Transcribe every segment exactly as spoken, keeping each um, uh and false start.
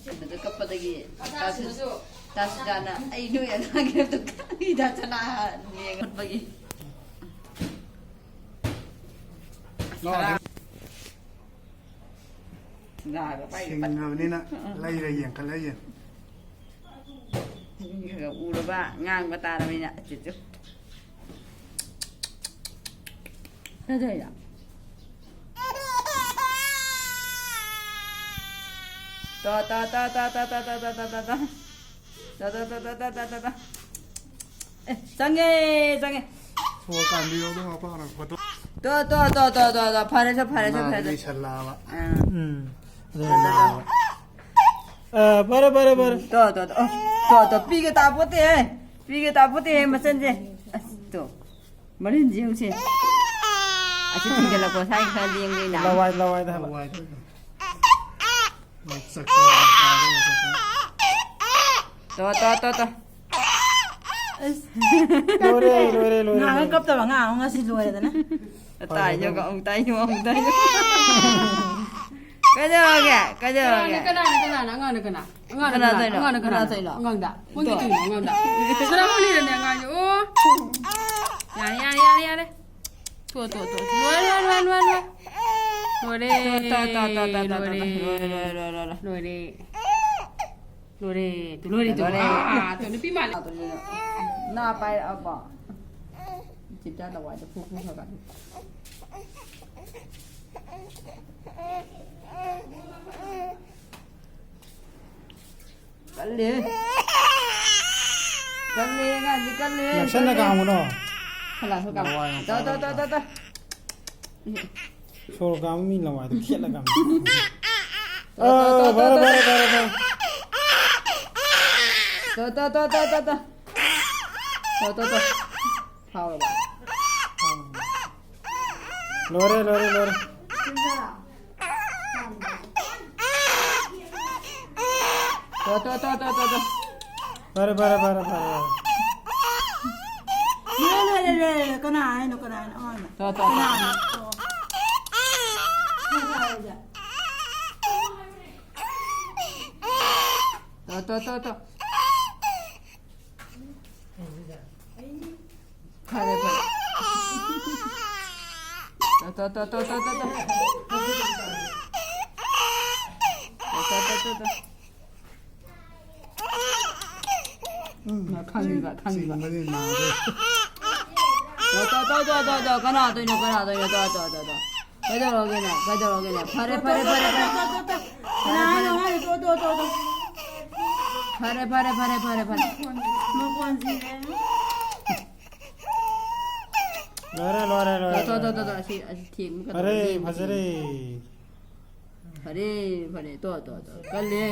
ꯑꯗꯨꯗ ꯀꯞꯄꯗꯒꯤ ꯇꯥꯁꯨ-, ꯇꯥꯁꯨꯖꯥꯅ ꯑꯩ ꯅꯣꯏ ꯑꯉꯥꯡꯒꯤ ꯂꯦꯞꯇꯣꯞꯇ ꯍꯤꯗꯥꯛ ꯆꯅꯥ ꯌꯦꯡꯉꯛꯄꯒꯤ꯫ ꯂꯥꯛꯑꯒ ꯄꯥꯏ-, ꯄꯥꯏ-, ꯁꯤꯡꯉꯕꯅꯤꯅ ꯂꯩꯔ ꯌꯦꯡꯈꯠꯂ ꯌꯦꯡ꯫ ꯃꯤ ꯈꯔ ꯈꯔ ꯎꯔꯕ ꯉꯥꯡꯕ ꯇꯥꯔꯕꯅꯤꯅ꯫ ꯆꯨ ꯆꯨ꯫ ꯀꯩꯗꯧꯔꯤꯅꯣ? ꯇꯣ, ꯇꯣ, ꯇꯣ꯫ ꯇꯣ, ꯇꯣ, ꯇꯣ, ꯇꯣ꯫ ꯑꯦ, ꯆꯪꯉꯦ, ꯆꯪꯉꯦ꯫ ꯁꯣꯔ ꯀꯥꯟꯕꯤꯔꯣ, ꯑꯗꯨꯝ ꯃꯄꯥ ꯍꯥꯟꯅ ꯐꯣꯇꯣ꯫ ꯇꯣ, ꯇꯣ, ꯇꯣ, ꯐꯔꯦ, ꯁꯦ ꯐꯔꯦ, ꯁꯦ ꯃꯥꯗꯤ ꯐꯔꯦ, ꯁꯦ꯫ ꯂꯩꯁꯜꯂꯛꯑꯕ꯫ ꯑꯥ꯫ ꯎꯝ꯫ ꯑꯗꯨꯅ ꯂꯥꯛꯑꯕ꯫ ꯑ, ꯐꯔꯦ, ꯐꯔꯦ, ꯐꯔꯦ꯫ ꯇꯣ, ꯇꯣ, ꯇꯣ꯫ ꯑꯣ, ꯇꯣ, ꯇꯣ, ꯄꯤꯒꯦ ꯇꯥꯄꯣꯠꯇꯦꯍꯦ꯫ ꯄꯤꯒꯦ ꯇꯥꯄꯣꯠꯇꯦꯍꯦ, ꯃꯆꯟꯁꯦ꯫ ꯑꯁ, ꯇꯣ꯫ ꯃꯔꯤꯟꯁꯦ ꯌꯦꯡꯉꯨꯁꯦ꯫ ꯑꯁꯤ ꯊꯤꯡꯖꯤꯜꯂꯛꯄ ꯁ꯭ꯋꯥꯏ ꯈꯔ ꯂꯦꯡꯗꯣꯏꯅ꯫ ꯂꯋꯥꯏ, ꯂꯋꯥꯏꯗ ꯍꯥꯏꯕ꯫ ꯂꯋꯥꯏꯗ꯫ ꯃꯆꯥꯛ ꯇꯣ, ꯇꯣ, ꯇꯣ, ꯇꯣ꯫ ꯑꯁ꯫ ꯂꯣꯏꯔꯦ, ꯂꯣꯏꯔꯦ, ꯂꯣꯏꯔꯦ, ꯉꯥꯡꯉ ꯂꯣꯏꯔꯦ꯫ ꯀꯞꯇꯕ ꯑꯉꯥꯡ ꯑꯃ ꯉꯁꯤ ꯂꯣꯏꯔꯦꯗꯅ꯫ ꯇꯥꯏꯌꯣꯒ ꯑꯃꯨꯛ ꯇꯥꯏꯌꯣ ꯑꯃꯨꯛ ꯇꯥꯏꯌꯣ꯫ ꯀꯩꯗꯧꯔꯒꯦ? ꯀꯩꯗꯧꯔꯒꯦ? ꯀꯅꯥꯅꯣ, ꯀꯅꯥꯅꯣ, ꯀꯅꯥꯅꯣ? ꯑꯉꯥꯡꯅ ꯀꯅꯥ? ꯑꯉꯥꯡꯅ ꯀꯅꯥ ꯀꯅꯥꯅꯣ? ꯇꯧꯔꯤꯅꯣ? ꯑꯉꯥꯡꯅ ꯀꯅꯥ ꯀꯅꯥꯅꯣ? ꯇꯧꯔꯤꯅꯣ? ꯑꯉꯥꯡꯗ꯫ ꯃꯣꯏꯒꯤ ꯇꯣ꯫ ꯀꯩꯅꯣ ꯑꯉꯥꯡꯗ? ꯁꯅꯥꯃꯍꯤꯗꯅꯦ ꯑꯉꯥꯡꯁꯦ꯫ ꯑꯣ꯫ ꯌꯥꯔꯦ, ꯌꯥꯔꯦ, ꯌꯥꯔꯦ, ꯌꯥꯔꯦ꯫ ꯇꯣ, ꯇꯣ, ꯇꯣ꯫ ꯂꯣꯏꯔꯦ, ꯂꯣꯏꯔꯦ, ꯂꯣꯏꯔꯦ, ꯂꯣꯏꯔꯦ꯫ ꯂꯣꯏꯔꯦ꯫ ꯇꯣ, ꯇꯣ, ꯇꯣ, ꯇꯣ, ꯇꯣ, ꯇꯣ, ꯇꯣ, ꯇꯣ꯫ ꯂꯣꯏꯔꯦ꯫ ꯂꯣꯏꯔꯦ, ꯂꯣꯏꯔꯦ, ꯂꯣꯏꯔꯦ, ꯂꯣꯏꯔꯦ꯫ ꯂꯣꯏꯔꯦ꯫ ꯂꯣꯏꯔꯦ, ꯇꯨ, ꯂꯣꯏꯔꯦ, ꯇꯨ꯫ ꯂꯣꯏꯔꯦ꯫ ꯑꯥ, ꯇꯨ, ꯅꯨꯄꯤ ꯃꯥꯜꯂꯦ꯫ ꯅꯥ ꯄꯥꯏꯔꯛꯑꯕꯣ? ꯆꯤꯞꯇꯥ ꯂꯋꯥꯏꯗ ꯐꯨ ꯐꯨ ꯈꯔ ꯀꯥꯟꯗ꯫ ꯀꯜꯂꯦ꯫ ꯀꯜꯂꯦ, ꯑꯉꯥꯡꯁꯦ ꯀꯜꯂꯦ, ꯅꯛꯁꯟꯅ ꯀꯜꯂꯦ꯫ ꯀꯥꯝꯒꯅꯣ꯫ ꯈꯂꯥ, ꯈꯂꯥ ꯀꯥꯝ-, ꯂꯋꯥꯏ ꯇꯧ, ꯇꯧ, ꯇꯧ, ꯇꯧ, ꯇꯧ꯫ ꯁꯣꯔ ꯀꯥꯝ ꯃꯤ ꯂꯋꯥꯏꯗ ꯈꯦꯠꯂ ꯀꯥꯝ꯫ ꯇꯣ, ꯇꯣ, ꯑ, ꯇꯣ, ꯐꯔꯦ, ꯇꯣ, ꯐꯔꯦ, ꯇꯣ꯫ ꯐꯔꯦ, ꯐꯔꯦ꯫ ꯇꯣ, ꯇꯣ, ꯇꯣ, ꯇꯣ, ꯇꯣ, ꯇꯣ꯫ ꯇꯣ, ꯇꯣ, ꯇꯣ꯫ ꯐꯥꯎꯔꯕ? ꯂꯣꯏꯔꯦ, ꯂꯣꯏꯔꯦ, ꯂꯣꯏꯔꯦ꯫ ꯇꯣ, ꯇꯣ, ꯇꯣ, ꯇꯣ, ꯇꯣ, ꯇꯣ꯫ ꯐꯔꯦ, ꯐꯔꯦ, ꯐꯔꯦ, ꯐꯔꯦ, ꯐꯔꯦ꯫ ꯂꯣꯏꯔꯦ, ꯂꯣꯏꯔꯦ, ꯂꯣꯏꯔꯦ, ꯂꯣꯏꯔꯦ꯫ ꯀꯅꯥ ꯍꯥꯏꯅꯣ, ꯀꯅꯥ ꯍꯥꯏꯅꯣ? ꯑꯉꯥꯡꯅ꯫ ꯇꯣ, ꯇꯣ, ꯇꯣ꯫ ꯀꯅꯥꯅꯣ? ꯇꯣ, ꯇꯣ, ꯇꯣ, ꯇꯣ꯫ ꯐꯔꯦ, ꯐꯔꯦ꯫ ꯇꯣ, ꯇꯣ, ꯇꯣ, ꯇꯣ꯫ ꯇꯣ, ꯇꯣ, ꯇꯣ, ꯇꯣ꯫ ꯎꯝ, ꯈꯪꯉꯤꯕ, ꯈꯪꯉꯤꯕ꯫ ꯆꯤꯡꯕꯅꯤ ꯅꯥꯗꯣꯏ꯫ ꯇꯣ, ꯇꯣ, ꯇꯣ, ꯇꯣ, ꯇꯣ, ꯇꯣ꯫ ꯀꯅꯥ ꯇꯧꯔꯤꯅꯣ, ꯀꯅꯥ ꯇꯧꯔꯤꯅꯣ? ꯇꯣ, ꯇꯣ, ꯇꯣ, ꯇꯣ꯫ ꯀꯩꯗꯧꯔꯒꯦꯅꯦ? ꯀꯩꯗꯧꯔꯒꯦꯅꯦ? ꯐꯔꯦ, ꯐꯔꯦ, ꯐꯔꯦ, ꯐꯔꯦ꯫ ꯀꯅꯥꯅꯣ ꯍꯥꯏꯔꯤꯗꯣ? ꯇꯣ, ꯇꯣ, ꯇꯣ꯫ ꯐꯔꯦ, ꯐꯔꯦ, ꯐꯔꯦ, ꯐꯔꯦ, ꯐꯔꯦ꯫ ꯃꯈꯣꯟꯁꯤꯗꯤ꯫ ꯂꯣꯏꯔꯦ, ꯂꯣꯏꯔꯦ, ꯂꯣꯏꯔꯦ, ꯇꯣ, ꯇꯣ, ꯇꯣ, ꯂꯣꯏꯔꯦ꯫ ꯇꯣ, ꯑꯁꯤ, ꯑꯁꯤ ꯊꯦꯡꯕ ꯐꯔꯦ, ꯀꯩꯗꯧꯔꯒꯦ? ꯐꯖꯔꯦ꯫ ꯐꯔꯦ, ꯐꯔꯦ꯫ ꯇꯣ, ꯇꯣ, ꯇꯣ꯫ ꯀꯜꯂꯦ꯫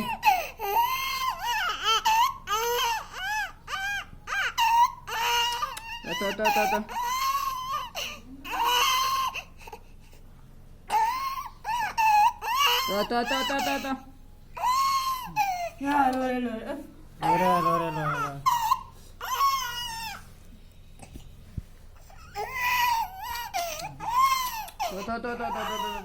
ꯇꯣ, ꯇꯣ, ꯇꯣ, ꯇꯣ, ꯇꯣ꯫ ꯇꯣ, ꯇꯣ, ꯇꯣ, ꯇꯣ, ꯇꯣ, ꯇꯣ꯫ ꯌꯥ, ꯂꯣꯏꯔꯦ, ꯂꯣꯏꯔꯦ꯫ ꯑꯁ꯫ ꯂꯣꯏꯔꯦ, ꯂꯣꯏꯔꯦ, ꯂꯣꯏꯔꯦ, ꯂꯣꯏꯔꯦ꯫ ꯇꯣ, ꯇꯣ, ꯇꯣ, ꯇꯣ, ꯇꯣ, ꯇꯣ, ꯇꯣ꯫